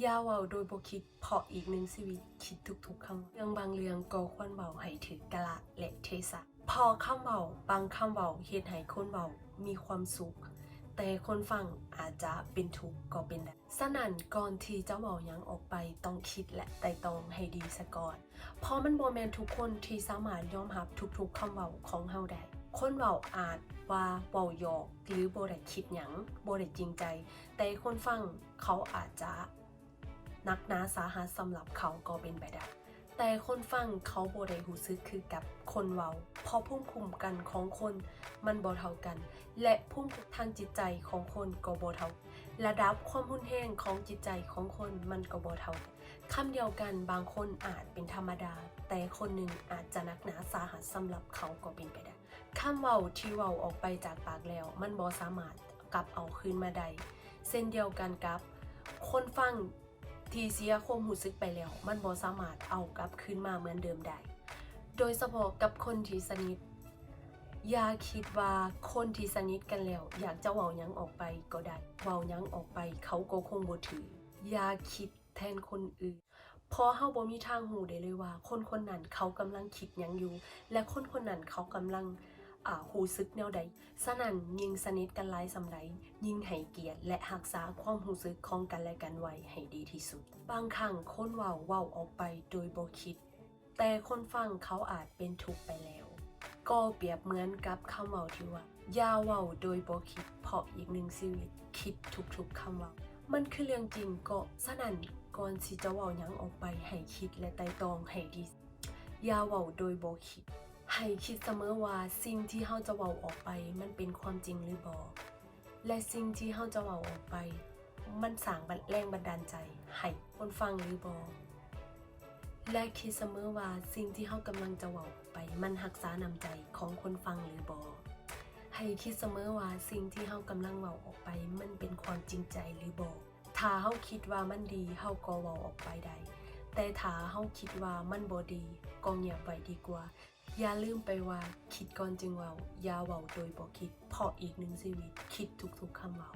ຢ່າເວົ້າໂດຍບໍ່ຄິດ ເພາະອີກໜຶ່ງຊີວິດຄິດທຸກໆຄຳ. ເລື່ອງບາງເລື່ອງກໍຄວນເວົ້າໃຫ້ຖືກກາລະ ແລະ ເທສະ ເພາະຄຳເວົ້າບາງຄຳເວົ້າເຮັດໃຫ້ຄົນເວົ້າມີຄວາມສຸກ, ແຕ່ຄົນຟັງອາດຈະເປັນທຸກກໍເປັນໄດ້. ສະນັ້ນ, ກ່ອນທີ່ຈະເວົ້າຫຍັງອອກໄປ, ຕ້ອງຄິດ ແລະ ໄຕ່ຕອງໃຫ້ດີສາກ່ອນ, ເພາະມັນບໍ່ແມ່ນທຸກຄົນທີ່ສາມາດຍອມຮັບທຸກໆຄຳເວົ້າຂອງເຮົາໄດ້. ຄົນເວົ້າອາດວ່າເວົ້າຢອກ ຫຼື ບໍ່ໄດ້ຄິດຫຍັງ, ບໍ່ໄດ້ຈິງໃຈ, ແຕ່ຄົນຟັງເຂົາອາດຈະໜັກໜາສາຫັດສຳລັບເຂົາກໍເປັນໄປໄດ້. ແຕ່ຄົນຟັງເຂົາບໍ່ໄດ້ຮູ້ສຶກຄືກັບຄົນເວົ້າ, ເພາະພູມຄຸ້ມກັນຂອງຄົນມັນບໍ່ເທົ່າກັນ ແລະ ພູມທາງຈິດໃຈຂອງຄົນກໍບໍ່ເທົ່າ, ລະດັບຄວາມຮຸນແຮງຂອງຈິດໃຈຂອງຄົນມັນກໍບໍ່ເທົ່າກັນ. ຄຳດຽວກັນ, ບາງຄົນອາດເປັນທຳມະດາ, ແຕ່ຄົນໜຶ່ງອາດຈະໜັກໜາສາຫັດສຳລັບເຂົາກໍເປັນໄປໄດ້. ຄຳເວົ້າທີ່ເວົ້າອອກໄປຈາກປາກແລ້ວ ມັນບໍ່ສາມາດກັບເອົາຄືນມາໄດ້ ເຊັ່ນດຽວກັນກັບຄົນຟັງທີ່ເສຍຄວາມຮູ້ສຶກໄປແລ້ວ ມັນບໍ່ສາມາດເອົາກັບຄືນມາເໝືອນເດີມໄດ້, ໂດຍສະເພາະກັບຄົນທີ່ສະໜິດ. ຢ່າຄິດວ່າຄົນທີ່ສະໜິດກັນແລ້ວ ຢາກຈະເວົ້າຫຍັງອອກໄປກໍໄດ້, ເວົ້າຫຍັງອອກໄປເຂົາກໍຄົງບໍ່ຖື. ຢ່າຄິດ ແທນຄົນອື່ນ, ເພາະເຮົາບໍ່ມີທາງຮູ້ໄດ້ເລີຍວ່າຄົນຄົນນັ້ນເຂົາກຳລັງຄິດຫຍັງຢູ່ ແລະ ຄົນຄົນນັ້ນເຂົາກຳລັງ ອາ ຮູ້ສຶກແນວໃດ. ສະນັ້ນ, ຍິ່ງສະໜິດກັນຫຼາຍສ່ຳໃດ, ຍິ່ງໃຫ້ກຽດ ແລະ ຮັກສາຄວາມຮູ້ສຶກຂອງກັນແລະກັນໄວ້ໃຫ້ດີທີ່ສຸດ. ບາງຄັ້ງຄົນເວົ້າເວົ້າອອກໄປໂດຍບໍ່ຄິດ, ແຕ່ຄົນຟັງເຂົາອາດເປັນທຸກໄປແລ້ວ. ກໍປຽບເໝືອນກັບຄຳເວົ້າທີ່ວ່າ ຢ່າເວົ້າໂດຍບໍ່ຄິດ, ເພາະອີກໜຶ່ງຊີວິດຄິດທຸກໆຄຳເວົ້າ. ມັນຄືເລື່ອງຈິງ, ກໍສະນັ້ນ, ກ່ອນທີ່ຈະເວົ້າຫຍັງອອກໄປ, ໃຫ້ຄິດ ແລະ ໄຕ່ຕອງໃຫ້ດີ. ຢ່າເວົ້າໂດຍບໍ່ຄິດ. ໃຫ້ຄິດສະເໝີວ່າສິ່ງທີ່ເຮົາຈະເວົ້າອອກໄປ ມັນເປັນຄວາມຈິງຫຼືບໍ່ ແລະ ສິ່ງທີ່ເຮົາຈະເວົ້າອອກໄປ ມັນສ້າງບັນ- ແຮງບັນດານໃຈໃຫ້ຄົນຟັງຫຼືບໍ່ ແລະ ຄິດສະເໝີວ່າສິ່ງທີ່ເຮົາກຳລັງຈະເວົ້າອອກໄປ ມັນຮັກສານ້ຳໃຈຂອງຄົນຟັງຫຼືບໍ່. ໃຫ້ຄິດສະເໝີວ່າສິ່ງທີ່ເຮົາກຳລັງເວົ້າອອກໄປ ມັນເປັນຄວາມຈິງໃຈຫຼືບໍ່. ຖ້າເຮົາຄິດວ່າມັນດີ, ເຮົາກໍເວົ້າອອກໄປໄດ້, ແຕ່ຖ້າເຮົາຄິດວ່າມັນບໍ່ດີ, ກໍງຽບໄວ້ດີກວ່າ. ຢ່າລືມໄປວ່າ ຄິດກ່ອນຈຶ່ງເວົ້າ, ຢ່າເວົ້າໂດຍບໍ່ຄິດ, ເພາະອີກໜຶ່ງຊີວິດຄິດທຸກໆຄຳເວົ້າ.